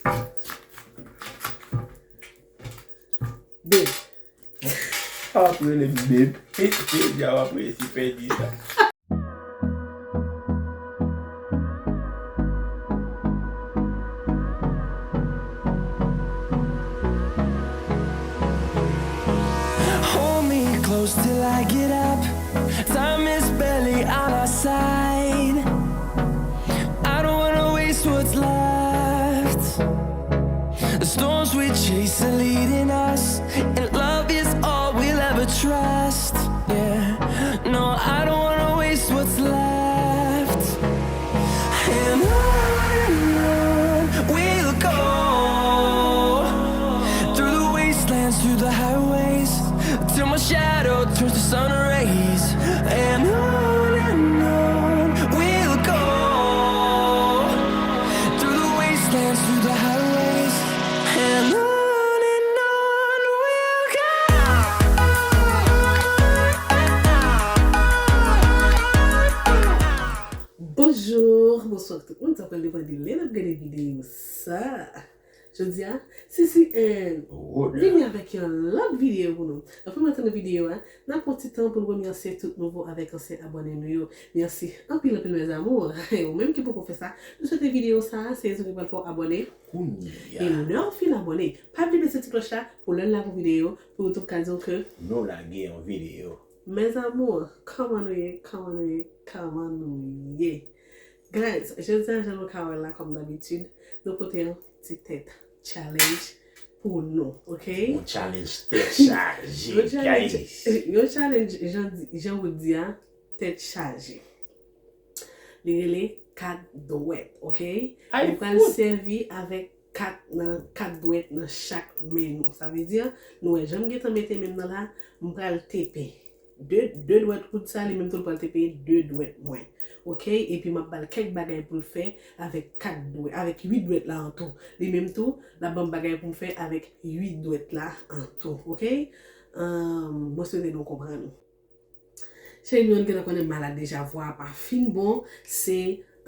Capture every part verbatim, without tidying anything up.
Babe. Sa w ap rele m babe? Jodi a w ap resi pèdi sa. Hold me close till I get up. Time is barely on our side. I don't wanna waste what's left. The storms we chase are leading us, and love is all we'll ever trust. Yeah, no, I don't wanna waste what's left. And on and on we'll go, through the wastelands, through the highways, till my shadow turns to sun rays. And on and on we'll go, through the wastelands, through the highways, and on and on we'll go. Bonjou, bonswa ak tout moun, sa pral depann de lè n ap gade videyo sa. Jodi a, C C N vini avèk yon lòt videyo pou nou. Anvan m antre nan videyo a, n ap pran ti tan pou n remèsye tout nouvo avèk ansyen abòne nou yo. Mèsi anpil, anpil, mes amours. Ou menm ki poko fè sa, nou swete videyo sa a, se rezon ki pral fè w abòne. E lè w fin abòne, pa bliye bese ti klòch la pou lè n lage yon videyo, pou YouTube ka di w ke nou lage yon videyo. Mes amours, kòman nou ye? Kòman nou ye? Kòman nou ye? Guys, jodi a, jan nou ka wè la, kòm dabitid, nou pote yon ti tèt challenge pou nou, ok? Yon challenge tèt chaje, guys. Yon challenge, jan, jan ou di a, tèt chaje. Li rele kat dwèt, ok? Nou pral sèvi avèk kat nan, kat dwèt nan chak men nou. Sa vle di, nou wè jan m gentan mete men m nan la, m pral tepe. De, de dwèt koud sa, li menm tou l pral tepe de dwèt mwen. Ok? Epi m ap ba l kèk bagay pou l fè avèk kat dwèt, avèk uit dwèt la an tou. Li menm tou, l ap ban m bagay pou m fè avèk uit dwèt la an tou. Ok? Ahn, mwen swete nou konprann. Cheri m yo, nou gentan konnen m malad deja, vwa a pa fin bon, se,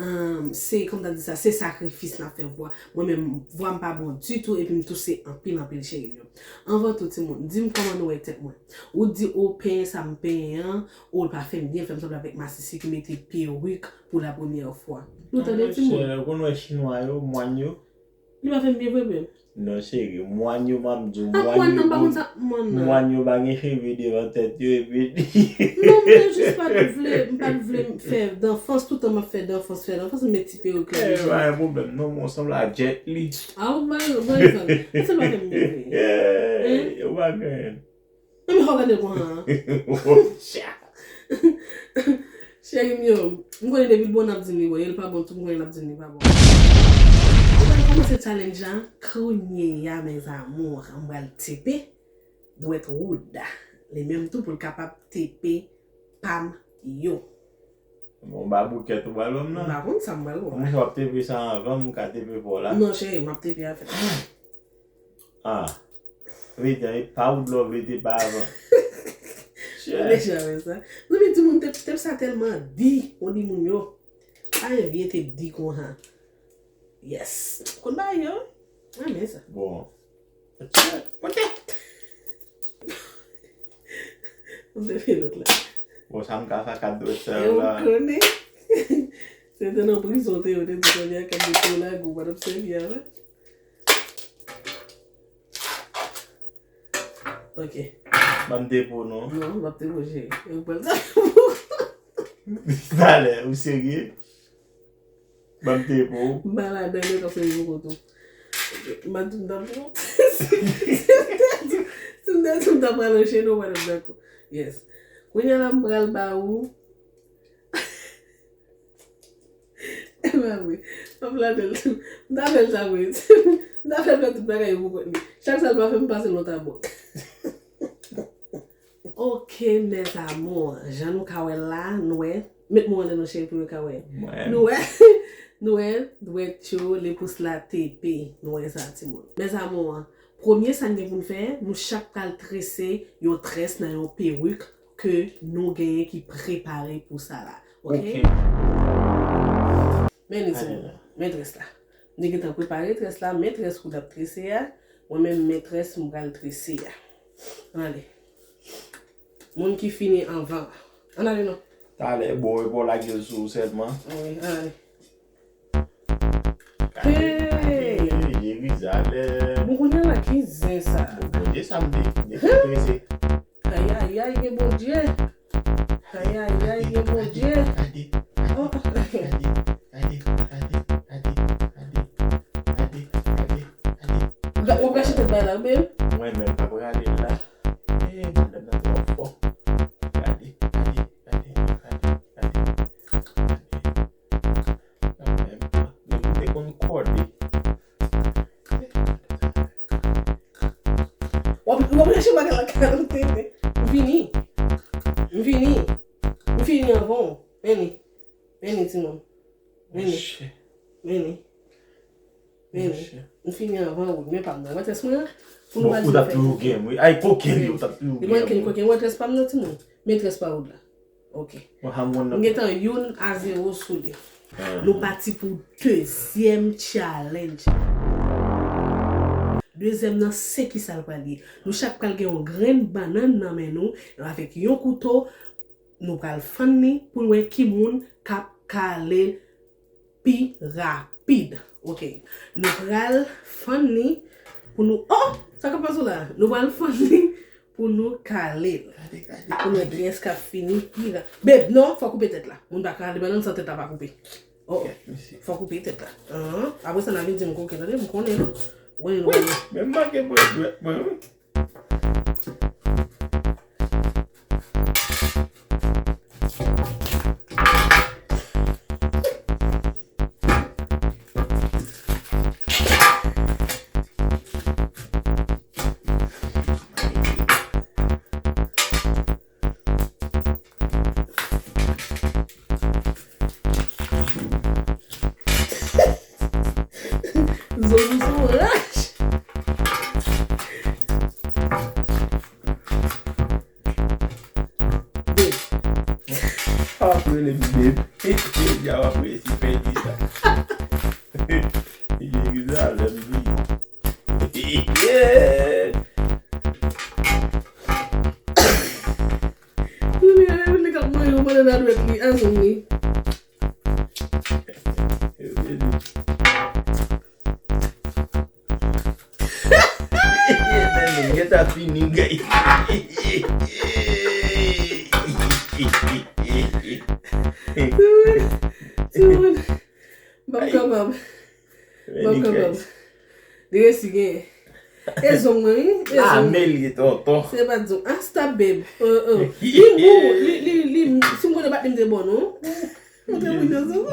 um, se, kòm ta di sa, se sakrifis n ap fè vwa. Mwen menm, vwa m pa bon ditou, epi m touse anpil, anpil, cheri m yo. Anvan tou, timoun, di m kòman nou wè tèt mwen. Ou di, o, penyen sa m penyen an, o, l pa fè m byen, fè m sanble avèk masisi ki mete perik pou la premyè fwa. Nou tande, timoun? Monchè, ou konn wè chinwa yo, mwàn yo? Li pa fè m byen vre, byen. Non, cheri, mwàn yo, m ap di w, mwàn yo, mwàn nan, m pa konn sa, mwàn nan. Mwàn yo pa gen cheve devan tèt yo, epi. Non, mwen jis pa t vle, m pa t vle fè danfans, toutan m ap fè danfans, fè danfans, m met ti perik la deja. Eh, pa gen pwoblèm, non, mwen sanble a Jet Li. A, ou pa, ou pa, ou pa fè m byen vre. Eh, ou pa gen. Menm jan w gade l konsa an. Cheri m yo, m konnen depi l bon n ap di m li bon, e l pa bon tou m konnen n ap di m li pa bon. Nou pral kòmanse challenge la kounye a, mes amours. M pral tepe dwèt Wood la. Li menm tou pou l kapab tepe pa m yo. Bon, ba boukèt ou pral ban m nan. M pa konn sa m pral ban w. Mwen w ap tepe sa anvan m ka tepe pa w la. Non, cheri, m ap tepe avè l. Ah. Vle di, e pa ou dlo vle te pa avan. Ou deja wè sa. Zanmi, timoun, tèp, tèp sa tèlman di, on di moun yo. Pa gen vye tèp di konsa. Yes. Konn bagay yo? Renmen sa. Bon. Monte. Monte fè lòt la. Bon, sa m ka fè kat dwèt sa yo la. E ou konnen. Se te nan prizon te yo te di kounye a kat dwèt yo lage ou pa t ap sèvi avè. Ok. Ban m depo non. Non, m ap depo cheri. Yo pral sa. Talè, ou serye? Ban m depo. M pa ladan yo k ap fè depo tou. Ok, m pa di m t ap pran. Si m te di m t ap pran nan chen nou pa t ap dakò. Yes. Kounye a la m pral ba ou. E pa vre. M ap lave l tou. M ta fè l sa vre. M ta fè l fè tout bagay yo pou kont li. Chak sa l pa fè m pase l nan tabò. Ok, mes amours. Jan nou ka wè la, nou wè. Met mo anlè non cheri pou yo ka wè. Nou wè. Nou wè, dwèt yo, le pous la tepe. Nou wè sa, timoun. Mes amours, premye sa n gen pou n fè, nou chak pral trese yon très nan yon perik ke nou genyen ki prepare pou sa la. Ok? Ok. Men li di nou, men très la. Li gentan prepare très la, men très koud ap trese a. Mwen menm, men très m pral trese a. Ann ale. Moun ki fini anvan. Ann ale non. Talè, bon, e bon, lage l sou ou sèlman. Wi, ann ale. Hey! Jerizalèm. Bon, kounye a la, ki zen sa? Bon, Bondye, sa m te, m te trese. Ayayay, gen Bondye. Ayayay, gen Bondye. Gade, gade, gade, gade, gade, gade, gade, gade, gade, gade. Ou ap rache tèt bay la, ou menm? Mwen menm, m ap rale la. Eh, madanm nan twò fò. Gade, gade, gade, gade, gade, gade. Nan menm tan, men nou te konn kòde. W ap, w ap rache bagay la kalite. M fini. M fini. M fini anvan w. Vini. Vini, timoun. Vini. Monchè. Vini. Vini. Monchè. M fini anvan w. Men pa m nan. Wè très mwen an? Pou nou Bon, pa ou di t ap fè toujou koken. Gen, wi. Ay, koken, wi, ou t ap toujou Li gen, manke wi. Koken. Wè très pa m nan, timoun. Men très pa w la. Ok. Mwen, Hamon nan. M gentan youn a zewo sou li. Ah. Nou pati pou dezyèm challenge. Dezyèm nan, se ki sa l pral ye? Nou chak pral gen yon grenn bannann nan men nou, avèk yon kouto, nou pral fann li pou n wè ki moun k ap kale l pi rapid. Ok. Nou pral fann li pou nou, oh! Sa k ap pase w la? Nou pral fann li pou nou kale l. Gade, gade, Pou nou gade. Kiyès k ap fini pi rapid. Babe, non, fò koupe tèt la. Moun pa kale bannann san tèt la pa koupe. Oh, Gad, mesye. Fò koupe tèt la. Ahan. Apre sa, n a vin di m koken, tande, m konnen. Wi, men m manke bwè, bwè, bwè, wi. Zòt sou rach. Sa w ap rele m bib? Deja w ap resi pèdi sa. Jerizalèm, wi. Kounye a, nèg ap manje yon bannann a dwèt li, a zong li. Nèg gentan fini, guys. Timoun, timoun, m p ap kapab. M p ap kapab. Li resi genyen. E zong mwen, wi. E zong. Lame l ye, tonton. Se pa t zong. Ah, stop, babe. Euh, euh. Li mou, li, li, li, si m konnen bat li, m te bon, non. Montre moun yo zong.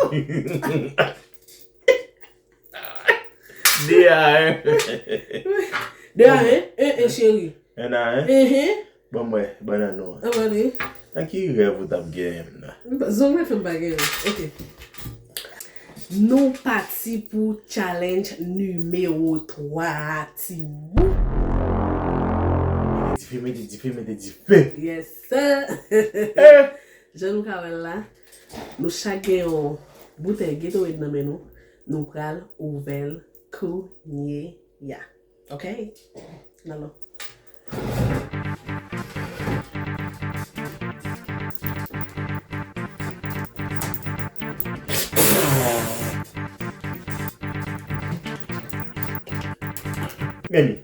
De a en. De a en, en, en, cheri. En a en? Enhen. Ban m wè, bannann nou an. Ann ale. Nan ki rèv ou t ap genyen m nan? Zong mwen fè m pa genyen. Ok. Nou pati pou challenge nimewo twa a, timoun. Mete dife, mete dife, mete dife. Yes, sir. Eh! Jan nou ka wè l la, nou chak gen yon boutèy Gatorade nan men nou. Nou pral ouvè l kounye a. Ok? N alò. Men li.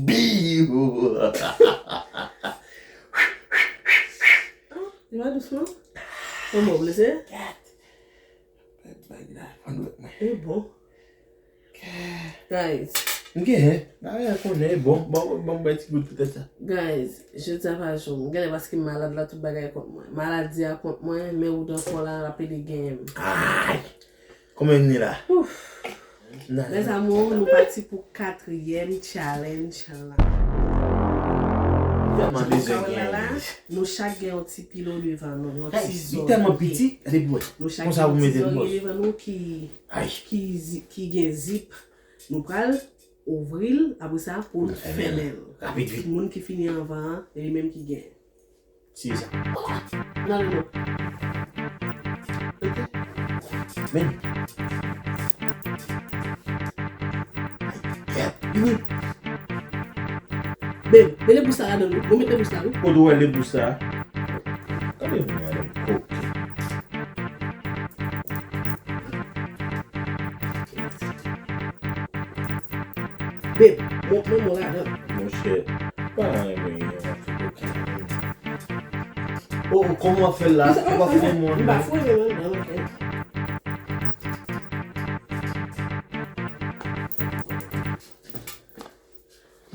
Biw! Li pa dous non? Kòman w blese? Gad. Bèl bagay la, pran dwèt mwen. E bon. Guys. M genyen. Bagay la konnen, e bon. Bon, bon, bon, ti gout poutèt sa. Guys, jodi a pa jou m. Genlè paske m malad la, tout bagay kont mwen. Maladi a kont mwen, men woud ankò la, l ap pede genyen m. Ay! Konbyen n ye la? Ouf. Nan. Mes amours, nou pati pou katriyèm challenge la. Tèlman bezwen genyen. Nou chak gen yon ti pilo devan nou, yon ti zòrye. Li tèlman piti, gade pou wè. Nou chak gen yon ti zòrye devan nou ki, ki zi-, ki gen zip. Nou pral ouvri l, apre sa, pou n fèmen l. Rapid, vit. Moun ki fini anvan an, e li menm ki genyen. Siye sa. Nan lolo. Ok. Men. Ay, kèt. Vini. Babe, men lebous la ladan, wi. Ou met lebous la, wi. Kote w wè lebous la? Gade mwen, madanm koken. Babe, mont manman w ladan. Monchè, pa renmen yon afè koken. Oh, oh, kòman w ap fè l la? Ou pa foure mwen anndan? M pa foure mwen anndan, ok.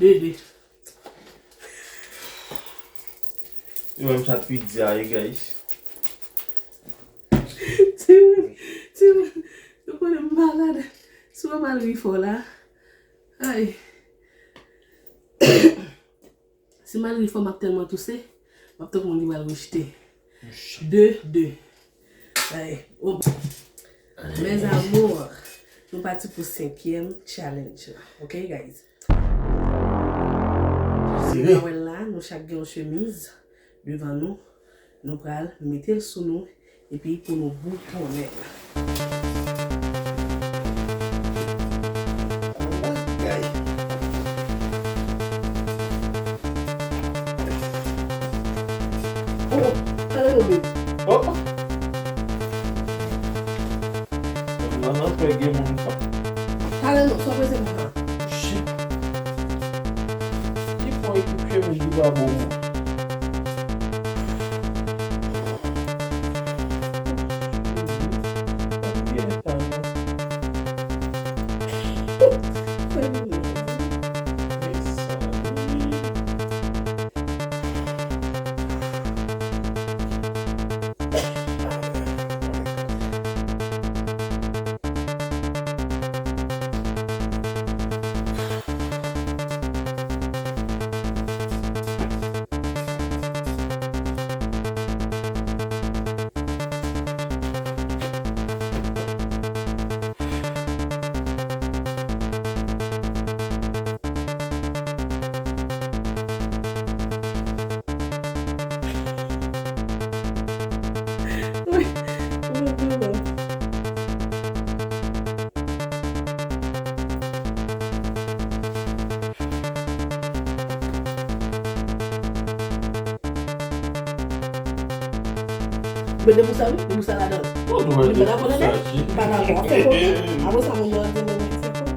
Dede. Yo menm sa t pi di a, guys. Timoun, timoun, nou konnen m malad. Si w wè m al ri fò la. Ay. Si m al ri fò, m ap tèlman touse, m ap tankou moun ki pral rejte. De, de. Ay, oh. Mes amours, nou pati pou senkyèm challenge la. Ok, guys? Jan nou wè l la, nou chak gen yon chemiz devan nou. Nou pral mete l sou nou, epi pou nou boutonnen l. Bagay. Oh, oh, talè non, babe. Oh. Nan, nan, fè gen moun sa. Talè non, sa w panse pou sa? Shit. Ki fò ekip chemiz li pa bon mwen? Men de pou sa, wi, de pou sa ladan. Li pa dakò ladan. Li pa dakò. Fè kote. Apre sa, moun yo ap di, men li fè kote.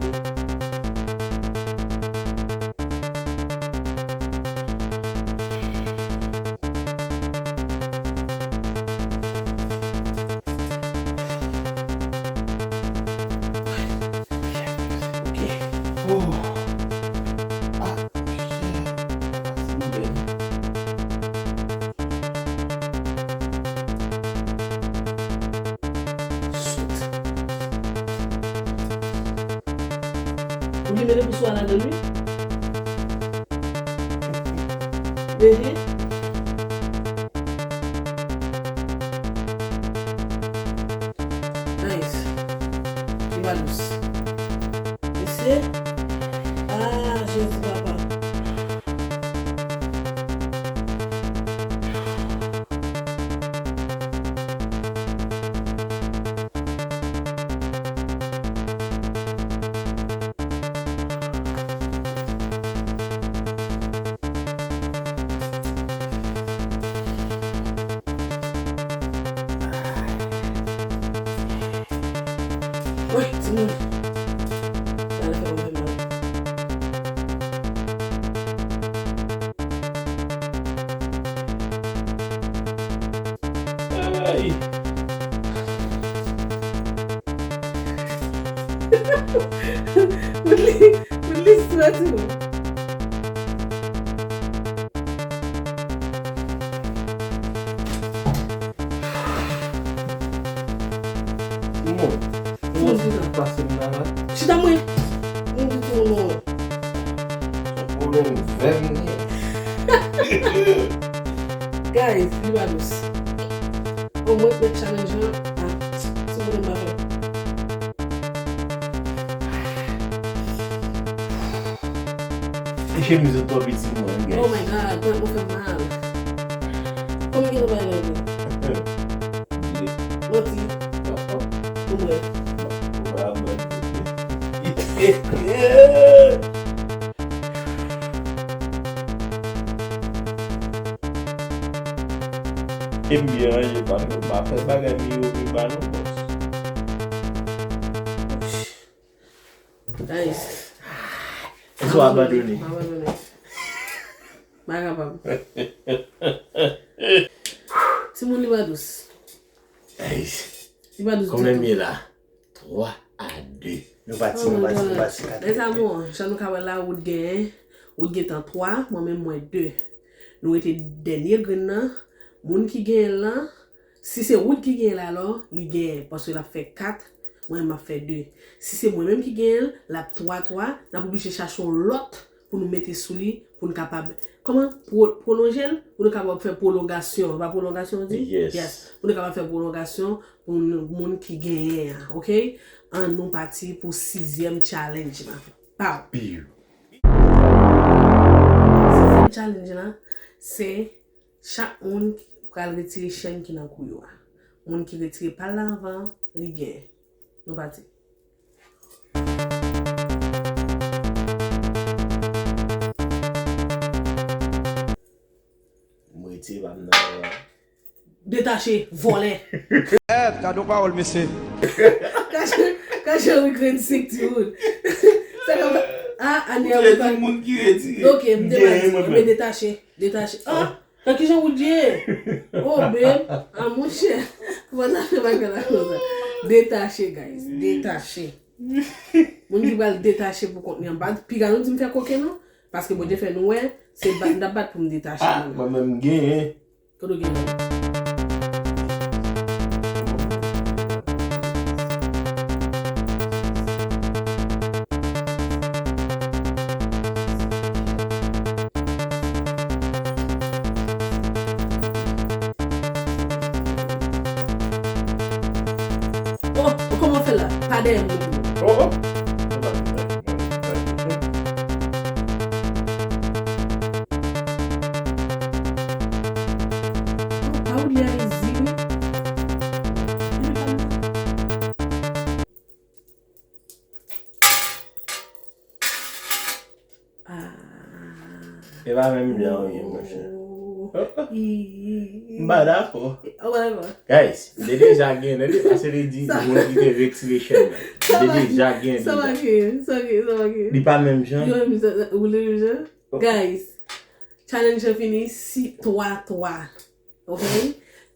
Ok. Oh. Ah, shit. Shoot. Ou li mete pou swa ladan, wi. Mhm. Nice. Li pa dous. Mesye. Ah, Jezi papa. Woy, timoun. Sa al fè mwen fè mal. Ay! Woodly, Woodly soti, wi. Simon, Simon, sa k pase m la, la? Chita mwen. Mwen di tou non. Son pwoblèm vè m gen. Guys, li pa dous. Omwen k met challenge lan. Ah, sou moun pa fè. E chemiz ou twò piti pou mwen, guys. Oh my God, tèt mwen fè mal. Kòman gen nan bagay la? E m byen ranje pa m, m pa fè bagay m yo vin ba nou bòs. Guys. Èske w abandone? M abandone. M pa kapab. Timoun, li pa dous. Li pa dous ditou. Konbyen m ye la? Twa a de. Nou pati, nou pati, nou pati. Mes amours, jan nou ka wè la, Wood genyen. Wood gentan twa, mwen menm mwen de. Nou rete dènye grenn nan. Moun ki genyen l lan, si se Wood ki genyen l alò, li genyen, paske l ap fè kat, mwen menm m ap fè de. Si se mwen menm ki genyen l, l ap twa twa, n ap oblije chache yon lòt pou nou mete sou li, pou n kapab, kòman, pwo-, pwolonje l, pou nou kapab fè pwolongasyon. Se pa pwolongasyon yo di? Yes. Yes. Pou nou kapab fè pwolongasyon pou nou, moun ki genyen an, oke? An nou pati pou sizyèm challenge la. Pow! Piu. Sizyèm challenge la, se chak moun pral retire chèn ki nan kou yo a. Moun ki retire pa l la anvan, li genyen. Nou pati. M retire pa m nan men an. Detache, vòlè. Èv, gade yon pawòl, mesye. Kache, kache yon grenn sik, timoun. Sa ka fè, ah, ane a, ou pa di moun ki retire. Ok, m te pa di, men detache, detache. Ah, nan kijan ou di ye? Oh, babe, ah, monchè. Kòman sa fè bagay la konsa? Detache, guys, detache. Moun ki pral detache pou kont li an, pa piga nou di m fè koken non, paske Bondye fè nou wè, se bat, m t ap bat pou m detache. Ah, mwen menm, mwen menm m genyen. Kote w genyen? Oh, oh, kòman fè la? Pa dèyè m. Oh, oh. Oh, pa ou li a izi, wi. Ah. E pa menm jan ou ye, monchè. Oh. M pa dakò. Oh, whatever. Guys, m te deja gen, lè depase li di moun ki te retire chèn nan. M te deja gen deja. Sa pa gen, sa gen, sa pa gen. Li pa menm jan. Yo, menm jan, ou le menm jan? Oh. Guys, challenge lan fini si twa twa. Ok?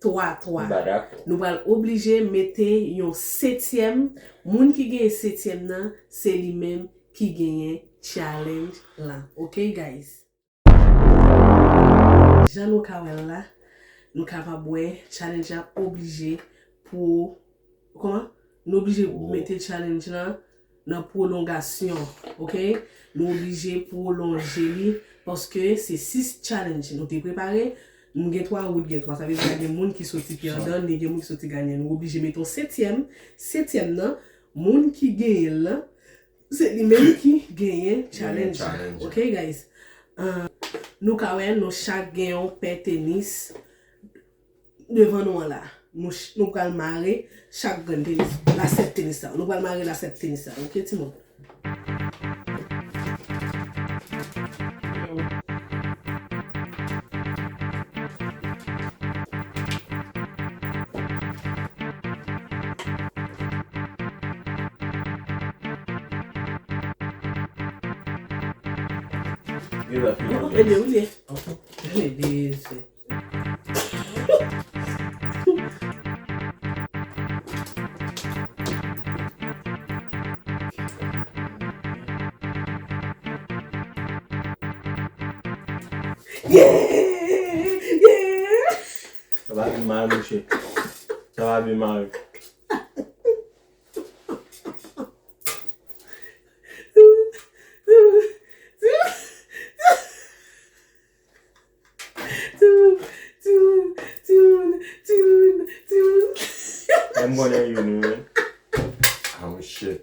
Twa twa. M pa dakò. Nou pral oblije mete yon setyèm. Moun ki genyen setyèm nan, se li menm ki genyen challenge lan. Ok, guys? Jan nou ka wè l la, nou kapab wè challenge la oblije pou, kòman? Nou oblije mete challenge lan nan pwolongasyon, ok? Nou oblije pwolonje li, paske se sis challenge nou te prepare. M gen twa, Wood gen twa. Sa vle di, gen moun ki soti pèdan, men gen moun ki soti ganyan. Nou oblije mete yon setyèm. Setyèm nan, moun ki genyen l lan, se li menm ki genyen challenge la. Ok, guys? Ah, nou ka wè, nou chak gen yon pè tenis devan nou an la. Nou, ch- nou pral mare chak grenn tenis, lasèt tenis sa. Nou pral mare lasèt tenis sa, ok, timoun? Ebyen, ou ye. Ebyen, se. Yeah! Yeah! Sa va vin mal, monchè. Sa va vin mal. Timoun, timoun, timoun, timoun, timoun, timoun. Mwen konnen youn wi, men. Ah, shit.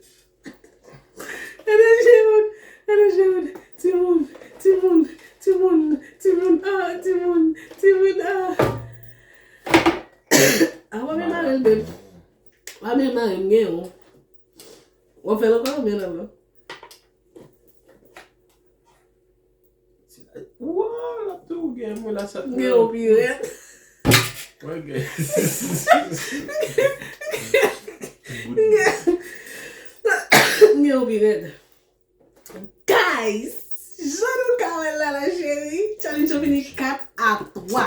Gade Jerod, gade Jerod. Timoun, timoun, timoun, timoun, ah, timoun, timoun, ah. Ah, w ap byen mare l, babe. W ap byen mare m, gen yon. W ap fè l ankò, men la, non. Wow, la tou gen mwen la sa. Gen yon pi rèd. Wè gen. Gen yon pi rèd. Guys, jan nou ka wè la la cheri, challenge yo fini kat a twa.